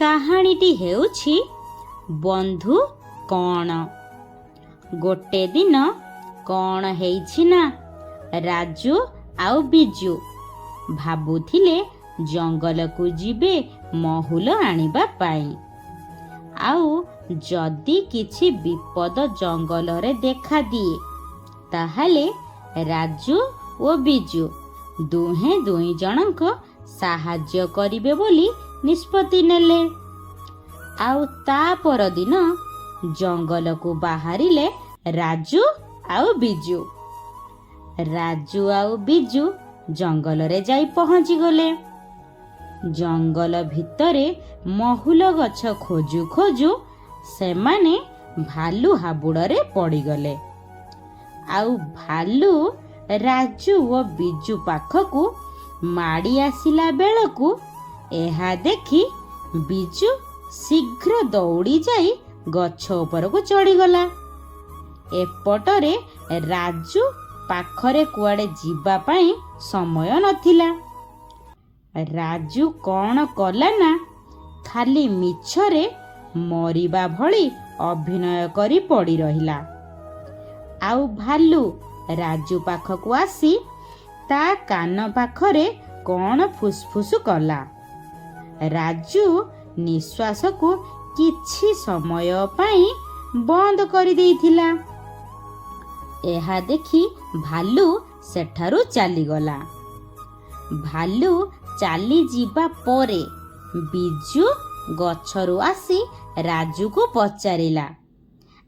କାହାଣୀଟି ହେଉଛି ବନ୍ଧୁ କ'ଣ। ଗୋଟେ ଦିନ କ'ଣ ହେଇଛି ନା, ରାଜୁ ଆଉ ବିଜୁ ଭାବୁଥିଲେ ଜଙ୍ଗଲକୁ ଯିବେ ମହୁଲ ଆଣିବା ପାଇଁ। ଆଉ ଯଦି କିଛି ବିପଦ ଜଙ୍ଗଲରେ ଦେଖାଦିଏ, ତାହେଲେ ରାଜୁ ଓ ବିଜୁ ଦୁହେଁ ଦୁଇ ଜଣଙ୍କ ସାହାଯ୍ୟ କରିବେ ବୋଲି ନିଷ୍ପତ୍ତି ନେଲେ। ଆଉ ତା ପରଦିନ ଜଙ୍ଗଲକୁ ବାହାରିଲେ ରାଜୁ ଆଉ ବିଜୁ। ରାଜୁ ଆଉ ବିଜୁ ଜଙ୍ଗଲରେ ଯାଇ ପହଞ୍ଚିଗଲେ। ଜଙ୍ଗଲ ଭିତରେ ମହୁଲ ଗଛ ଖୋଜୁ ଖୋଜୁ ସେମାନେ ଭାଲୁ ହାବୁଡ଼ରେ ପଡ଼ିଗଲେ। ଆଉ ଭାଲୁ ରାଜୁ ଓ ବିଜୁ ପାଖକୁ ମାଡ଼ି ଆସିଲା ବେଳକୁ ଏହା ଦେଖି ବିଜୁ ଶୀଘ୍ର ଦୌଡ଼ି ଯାଇ ଗଛ ଉପରକୁ ଚଢ଼ିଗଲା। ଏପଟରେ ରାଜୁ ପାଖରେ କୁଆଡ଼େ ଯିବା ପାଇଁ ସମୟ ନଥିଲା। ରାଜୁ କ'ଣ କଲା ନା, ଖାଲି ମିଛରେ ମରିବା ଭଳି ଅଭିନୟ କରି ପଡ଼ି ରହିଲା। ଆଉ ଭାଲୁ ରାଜୁ ପାଖକୁ ଆସି ତା କାନ ପାଖରେ କ'ଣ ଫୁସଫୁସ କଲା। ରାଜୁ ନିଶ୍ୱାସକୁ କିଛି ସମୟ ପାଇଁ ବନ୍ଦ କରିଦେଇଥିଲା। ଏହା ଦେଖି ଭାଲୁ ସେଠାରୁ ଚାଲିଗଲା। ଭାଲୁ ଚାଲିଯିବା ପରେ ବିଜୁ ଗଛରୁ ଆସି ରାଜୁକୁ ପଚାରିଲା,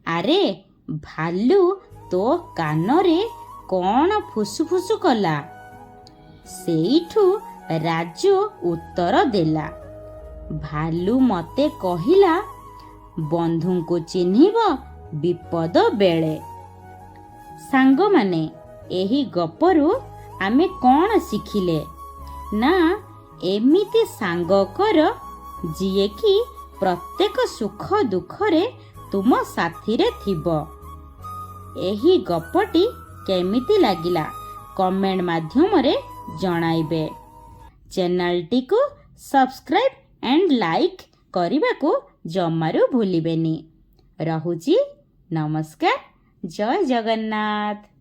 "ଆରେ, ଭାଲୁ ତୋ କାନରେ କ'ଣ ଫୁସୁଫୁସୁ କଲା?" ସେଇଠୁ ରାଜୁ ଉତ୍ତର ଦେଲା, "ଭାଲୁ ମତେ କହିଲା, ବନ୍ଧୁଙ୍କୁ ଚିହ୍ନିବ ବିପଦ ବେଳେ।" ସାଙ୍ଗମାନେ, ଏହି ଗପରୁ ଆମେ କ'ଣ ଶିଖିଲେ ନା, ଏମିତି ସାଙ୍ଗ କର ଯିଏକି ପ୍ରତ୍ୟେକ ସୁଖ ଦୁଃଖରେ ତୁମ ସାଥିରେ ଥିବ। ଏହି ଗପଟି କେମିତି ଲାଗିଲା, କମେଣ୍ଟ ମାଧ୍ୟମରେ ଜଣାଇବେ। ଚ୍ୟାନେଲଟିକୁ ସବସ୍କ୍ରାଇବ୍ ଆଣ୍ଡ ଲାଇକ୍ କରିବାକୁ ଜମାରୁ ଭୁଲିବେନି। ରହୁଛି, ନମସ୍କାର, ଜୟ ଜଗନ୍ନାଥ।